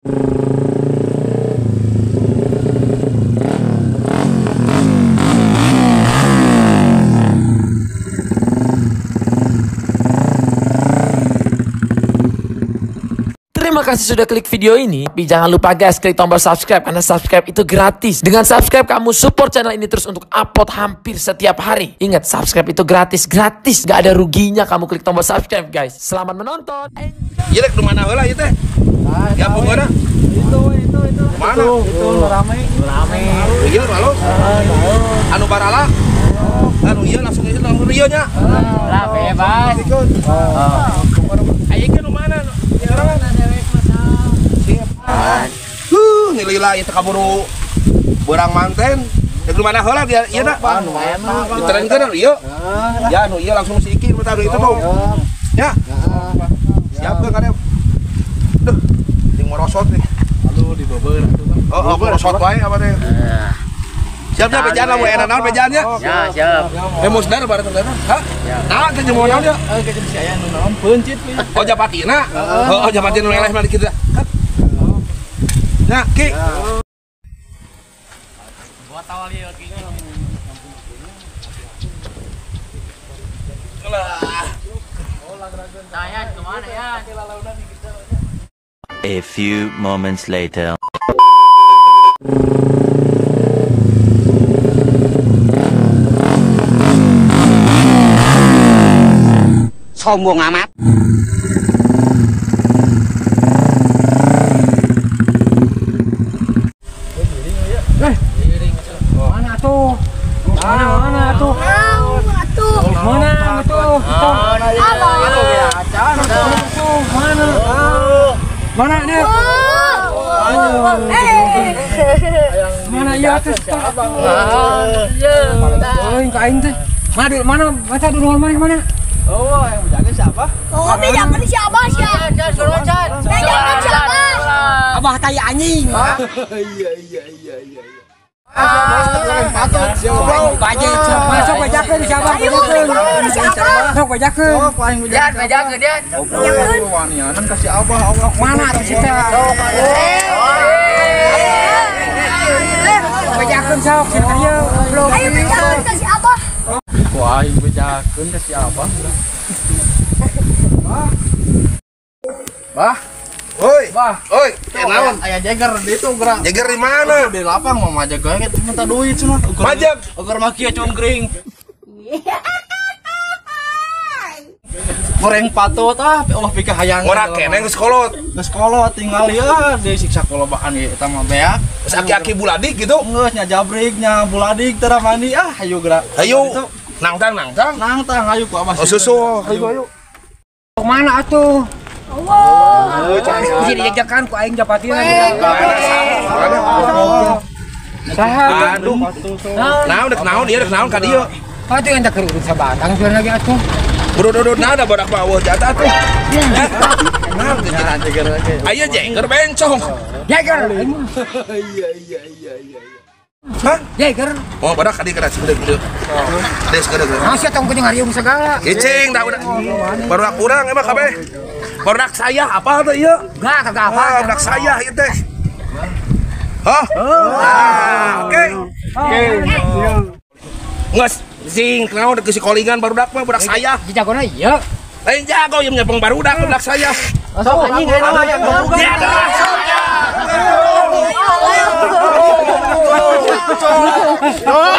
Terima kasih sudah klik video ini. Tapi jangan lupa guys, klik tombol subscribe karena subscribe itu gratis. Dengan subscribe kamu support channel ini terus untuk upload hampir setiap hari. Ingat, subscribe itu gratis, gratis. Gak ada ruginya kamu klik tombol subscribe guys. Selamat menonton. Ieu rek mana heula ieu teh? Ya pokona. Itu. Mana? Itu rame. Rame. Ieu halus. Anu barala. Anu ieu langsung ieu nya. Lah bebas. Aya nu mana? Nilai itu kaburu berang manten. Itu mana heula dia ieu na? Diterangkeun ieu. Ya anu ieu langsung si Iki mata itu tuh. Ya. Siapkeun ka. Duh, ting merosot nih. Aduh dibeber atuh Bang. Oh, merosot wae apa teh. Siap nya bejaan lamun enak naon bejaan nya? Ya, siap. Eh musdar bareng teh. Hah? Nah, teh jeung naon ya? Eh ke si aya nu naon peuncit. Oh, japatina. Oh, japatina nu eleh mah kitu. Nah, Ki. Buat awal ieu Ki. Lah. Saya kemana ya? A few moments later. Sombong amat. Mana tuh? Mana tuh? Mana tuh? Mana? Mana nih? Mana ya tuh? Oh, aing teh. Mana mana baca dulu mana mana? Oh, yang menjaga siapa? Oh, jangan siapa sih? Jangan siapa? Abah tai anjing. Iya. Masuk bajakeun siapa? Masuk bajakeun. Bajakeun dia. Wanianan kasih abah Allah. Mana tuh sih teh? Bajakeun sok sini ieu. Ayo bajakeun kasih abah. Wah, aing bajakeun kasih abah. Bah. Oi, bah, oi, naon? Aya jeger di itu gerak. Jeger di mana? Di lapang mau majag gawe minta duit cenah. Majag. Ukur mah kieu cungkring. Goreng patut ah, Allah pikir hayang. Ora keneh geus kolot. Geus kolot tinggal ya disiksa kolobaan ieu eta mah beak. Geus aki-aki buladik gitu. Geus nya jabrik nya buladik tara mandi ah hayu gerak. Hayu. Nangtang. Nangtang hayu ku abah. Oh, susu. Hayu hayu. Mana atuh? Allah. Bisa dijajakan ku aing japatina. Saha? Aduh. Naon dek naon ieu dek naon ka dieu? Atuh yang keur urut sabatang jual lagi atuh. Bro, nah ada badak bawah jatah tuh. Nah, ayo jeger bencong. Jeger. Iya. Hah? Jeger. Oh, badak kadi kana segede gede. Kade segede. Masih tong kunyang hariung segala. Kicing dah udah. Baru kurang emang kabeh. Barudak saya apa tuh ieu? Enggak, kagak apa. Barudak saya ieu teh. Hah? Oke. Oke. Nges, zing, kenapa udah si kolingan barudak mah barudak saya. Jagona ieu. Lain jago yang nyepeng barudak barudak saya. Sok anjing Ya dah. Nah.